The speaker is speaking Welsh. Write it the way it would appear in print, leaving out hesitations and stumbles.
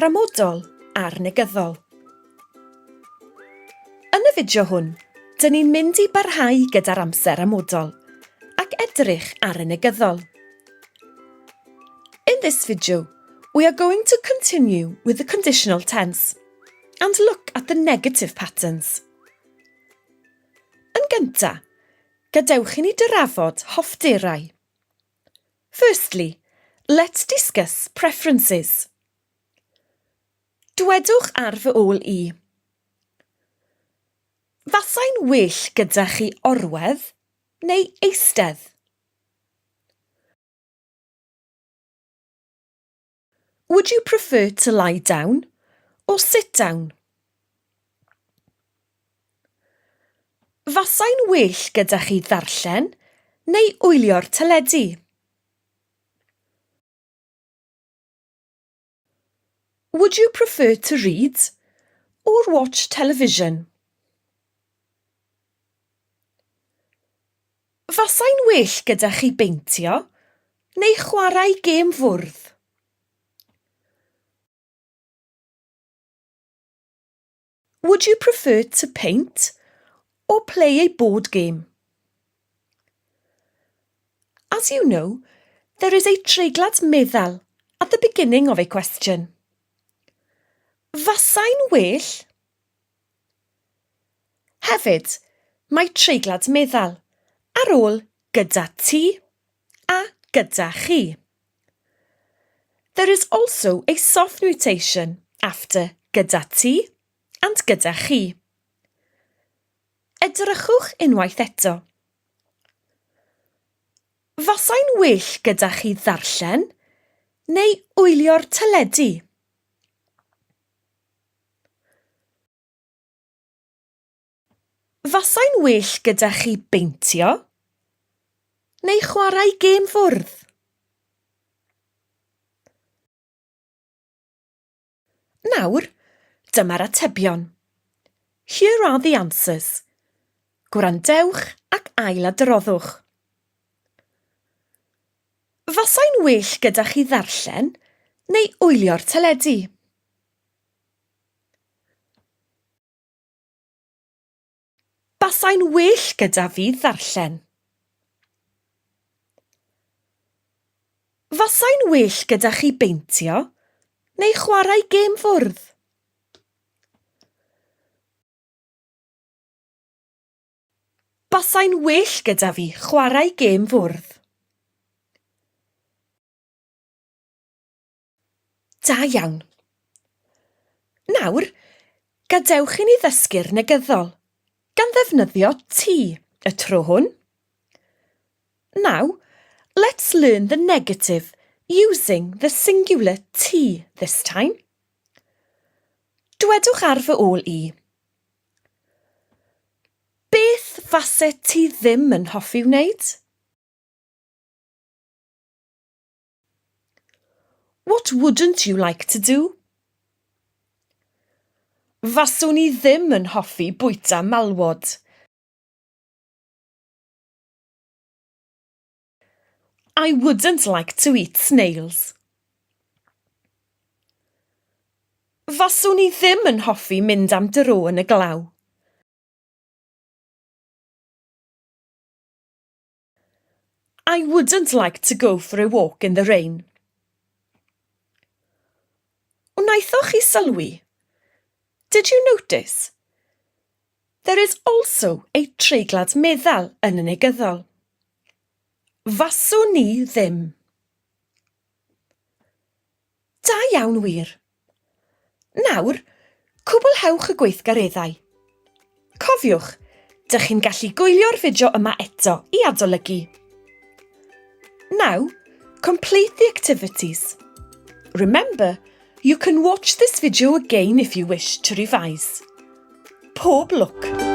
amser amodol a'r negyddol. Yn y fideo hwn, dyn ni'n mynd i barhau gyda'r amser amodol ac edrych ar y negyddol. In this video, we are going to continue with the conditional tense and look at the negative patterns. Yn gyntaf, gadewch i ni drafod hoffterau. Firstly, let's discuss preferences. Dwedwch ar fy ôl i. Fasai'n well gyda chi orwedd neu eistedd? Would you prefer to lie down or sit down? Fasai'n well gyda chi ddarllen neu wylio'r teledu? Would you prefer to read or watch television? Fasai'n well gyda chi beintio neu chwarae gêm fwrdd? Would you prefer to paint or play a board game? As you know, there is a treiglad meddal at the beginning of a question. Fasai'n well Hefyd, mae treiglad meddal ar ôl gyda ti a gyda chi. There is also a soft mutation after gyda ti and gyda chi. Edrychwch unwaith eto. Fasai'n well gyda chi ddarllen neu wylio'r teledu? Fasai'n well gyda chi beintio neu chwarae gêm fwrdd? Nawr, dyma'r atebion. Here are the answers. Gwrandewch ac ailadroddwch. Fasai'n well gyda chi ddarllen neu wylio'r teledu? Basai'n well gyda fi ddarllen. Fasai'n well gyda chi beintio neu chwarae gêm fwrdd? Basai'n well gyda fi chwarae gêm fwrdd. Da iawn. Nawr, gadewch i ni ddysgu'r negyddol, gan ddefnyddio ti y tro hwn. Now, let's learn the negative using the singular ti this time. Dwedwch ar fy ôl i. Beth fase ti ddim yn hoffi wneud? What wouldn't you like to do? Faswn i ddim yn hoffi bwyta malwod. I wouldn't like to eat snails. Faswn i ddim yn hoffi mynd am dro yn y glaw. I wouldn't like to go for a walk in the rain. Wnaethoch chi sylwi? Did you notice? There is also a treiglad meddal yn y negyddol. Faswn i ddim. Da iawn wir. Nawr, cwblhewch y gweithgareddau. Cofiwch, dych chi'n gallu gwylio'r fideo yma eto i adolygu. Now, complete the activities. Remember, you can watch this video again if you wish to revise. Pob lwc!